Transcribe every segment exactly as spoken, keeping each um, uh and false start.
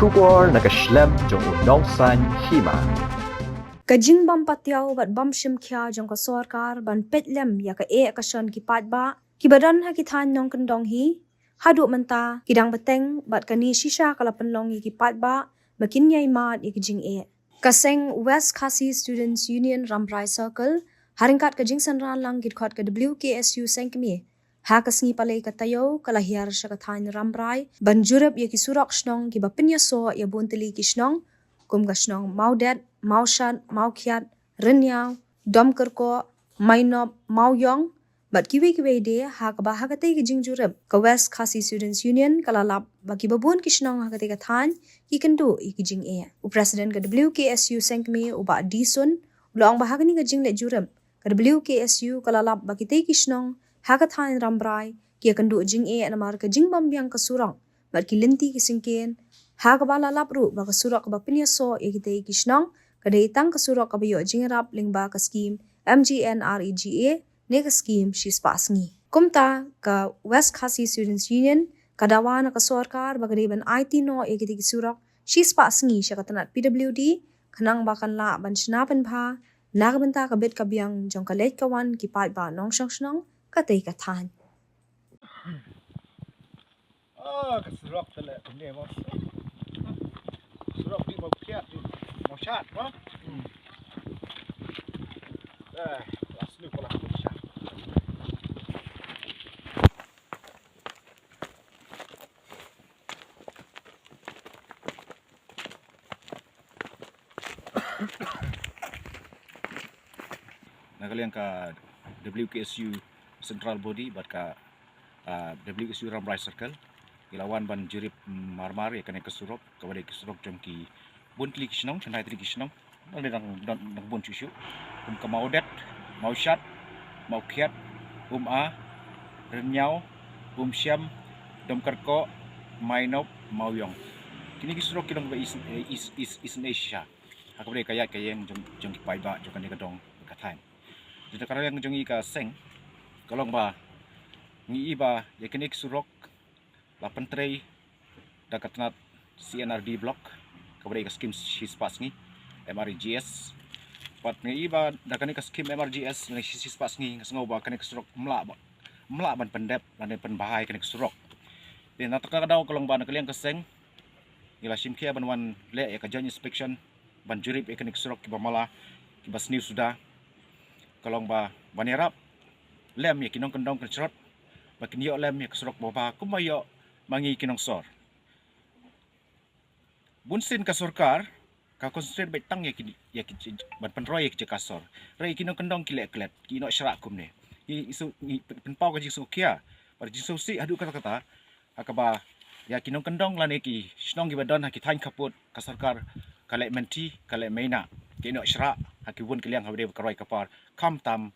Khubor na ka shlem jong u nongsan hima. Ka jingbym patiaw bad bym shim khia jong ka sorkar ban peit lem ïa ka eh ka shon ki paidbah kiba don ha ki thaiñ nongkyndong hi, haduh mynta ki dang bteng bad kane shisha ka la pynlong ïa ki paidbah ba kin ïai mad ïa ki jingeh. Ka seng West Khasi Students Union Rambrai Circle, ha ryngkat ka jingsynran lang ki dkhot ka W K S U seng kmie, ha ka sngi Palei ka taïew ka la hiar sha ka thaiñ Rambrai ban jurip ïa ki surok shnong kiba pynïasoh ïa bun tylli ki shnong, kum ka shnong Mawdet, Mawshat, Mawkhiat, Rynniaw, Domkyrkoh, Mainop, Mawiong bad kiwei kiwei de, ha kaba ha katei ka jingjurip ka West Khasi Students Union ka la lap ba kiba bun ki shnong ha katei ka thaiñ ki kynduh ïa ki jingeh. U President ka W K S U seng kmie, u Bah D Sun, u la ong ba ha kane ka jingleit jurip ka W K S U ka la lap ba kitei ki shnong ha ka thaiñ Rambrai ki ïakynduh jingeh namar ka jingbym biang ka surok bad ki lynti ki syngkien, ha kaba la lap ruh ba ka surok kaba pynïasoh ïa kitei ki shnong ka dei tang ka surok kaba ïoh jingïarap lyngba ka skim M G N R E G A ne ka skim shispah sngi. Kumta ka West Khasi Students Union ka dawa na ka sorkar ba ka dei ban aiti noh ïa kitei ki surok shispah sngi sha ka tnat P W D, khnang ba kan lah ban shna pynbha na ka bynta ka bit ka biang jong ka leit ka wan ki paidbah nongshong shnong katei ka thaiñ. Ah, ka surok te leh kumne mo. Surok dei mo kiat dei mo shat mo. Eh, last ni ko la shat. Na ka liang ka W K S U Central Body bad ka, ah, W K S U Rambrai Circle, ki la wan ban jurip marmar ïa kane ka surok, kaba dei ka surok jong ki bun tylli ki shnong, shynrai tylli ki shnong, dang, dang, dang, dang bun shuh shuh, kum ka Mawdet, Mawshat, Mawkhiat, Uma, Rynniaw, Umshiam, Domkyrkoh, Mainop, Mawiong. Kine ki surok ki long ba is, is, is, is, is, ha kaba dei ka ïaid ka ïeng jong, jong ki paidbah jong kane ka dong ka thaiñ. Te da ka rang jong ngi ka seng, ka long ba ngi i ba ïa kine ki surok la pyntrei da ka tnat C N R D block, kaba dei ka skim shispah sngi, M R G S. Bad ngi i ba da kane ka skim M R G S ne shi, shispah sngi, nga sngew ba kane ka surok ym lah ba, ym lah ban pyndep lane pynbha ïa kane ka surok. Te na kata ka daw ka long ba na ka liang ka seng ngi la shim khia ban wan leh ïa ka joint inspection ban jurip ïa kine ki surok kiba mala, kiba sniew suda. Ka long ba ban ïarap lem ïa ki nongkyndong kynshrot ba kin ïoh lem ïa ka surok ba bha kumba ïoh ma ngi ki nongsor. Bun sien ka sorkar ka concentrate beit tang ïa ki, ïa ki, ban pynroi ïa ki jaka sor. Hynrei ki nongkyndong ki leh klet, ki ïehnoh shrah kumne. Ngi, ngi shu, ngi pyn-, pynpaw ka jingsngewkhia bad jingsngewsih haduh katta katta, ha kaba ïa ki nongkyndong lane ki shnong kiba don ha ki thaiñ khappud ka sorkar ka leh mynta, ka leh mynta, ki ïehnoh shrah ha ki bun ki liang haba dei bad ka roi ka par, khamtam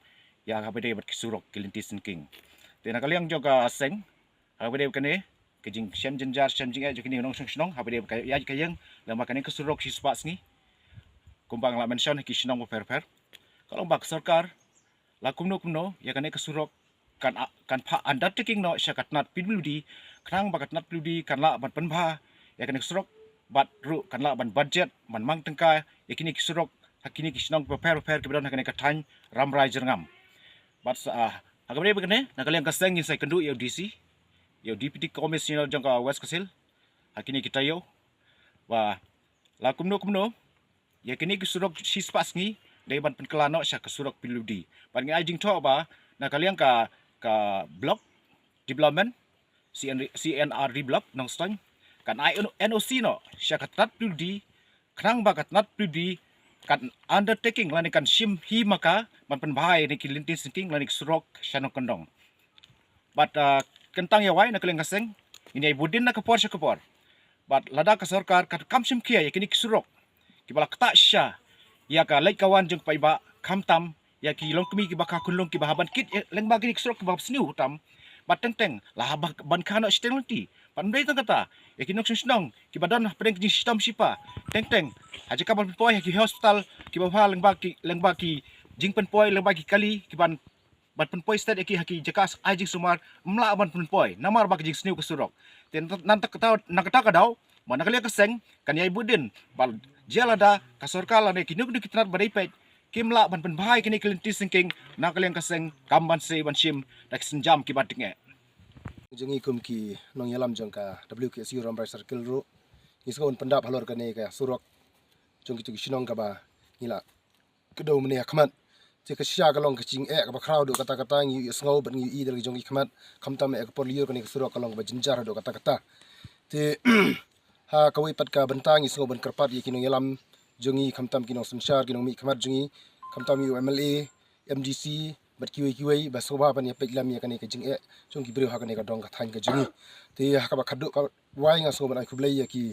ïa haba dei bad ki surok ki lynti syngkien. Te na ka liang jong ka seng, haba dei bad kane ka jingshem jynjar shem jingeh jong kine ki nongshong shnong, haba dei bad ka ïaid ka ïeng lyngba kane ka surok shispah sngi, kumba nga la mention ha ki shnong bapher bapher, ka long ba ka sorkar la kumno kumno ïa kane ka surok kan, kan phah undertaking noh sha ka tnat P W D, khnang ba ka tnat P W D kan lah ban pynbha ïa kane ka surok, bad ruh kan lah ban budget, ban mang tyngka ïa kine ki surok ha kine ki shnong bapher bapher kiba don ha kane ka thaiñ Rambrai Jyrngam. Bad sa, ah, ha kaba dei bad kane, na ka liang ka seng ngin sa ïakynduh ïa u D C, ïa u Deputy Commissioner jong ka West Khasi Hills ha kine ki taïew, ba la kumno kumno ïa kine ki surok shispah sngi dei ban pynkylla noh sha ka surok P W D. Bad ngi ai jingthoh ba na ka liang ka, ka Block Development, C N, C N R D Block Nongstoiñ, kan ai N O C noh sha ka tnat P W D, khnang ba ka tnat P W D kan undertaking lane kan shim hi ma ka ban pynbha ïa kine ki lynti syngkien lane ki surok sha nongkyndong. Bad, ah, kyntang ïa wai na ka liang ka seng, ngin ïai bud dien na ka por sha ka por. Bad lada ka sorkar ka kam shim khia ïa kine ki surok kiba la ktah sha ïa ka leit ka wan jong ki paidbah, khamtam ïa ki longkmie kiba kha khunlung kiba hap ban kit, eh, lyngba kine ki surok kiba sniew tam. Bad teng teng la hap ban kha noh shiteng lynti. Bad ym dei tang kata, ïa ki nongshong shnong kiba don hapdeng ki jingshitom shipa, teng teng ha jaka ban pynpoi ha ki hospital kiba bha lyngba ki, lyngba ki jingpynpoi lyngba ki kali kiban ban pynpoi stet ïa ki ha ki jaka ai jingsumar, ym lah ban pynpoi namar ba ka jingsniew ka surok. Te na, na kata, na kata ka daw Bad na ka liang ka seng kan ïai bud dien ba jia lada ka sorkar lane kino kino ki tnat ba dei peit kim lah ban pynbha ïa kane ka lynti syngkien na ka liang ka seng kam ban sei ban shim da ki sienjam kiba dang eh. Jong ngi kum ki nongïalam jong ka W K S U Rambrai Circle ruh ngi sngew ban pyndap halor kane ka surok jong kito ki shnong kaba ngi la kdew mynne ha khmat. Te ka shisha ka long ka jingeh kaba khraw haduh katta katta, ngi ïohi sngew bad ngi ïohi da la ki jong ki khmat, khamtam eh ka por lyiur kane ka surok ka long kaba jynjar haduh katta katta. Te ha kawei pat ka bynta ngi sngew ban kyrpad ïa ki nongïalam jong ngi, khamtam ki nongsynshar, ki nongmihkhmat jong ngi, khamtam ïa u M L A, M D C bad kiwei kiwei ba sngewbha ban ïa peit lem ïa kane ka jingeh jong ki briew ha kane ka dong ka thaiñ ka jong ngi. Te ha kaba khatduh kawei nga sngew ban ai khublei ïa ki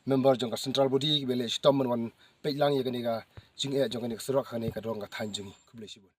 member jong ka central body kiba leh shitom ban wan peit lang ïa kane ka jingeh jong kane ka surok ha kane ka dong ka thaiñ jong ngi. Khublei shibun.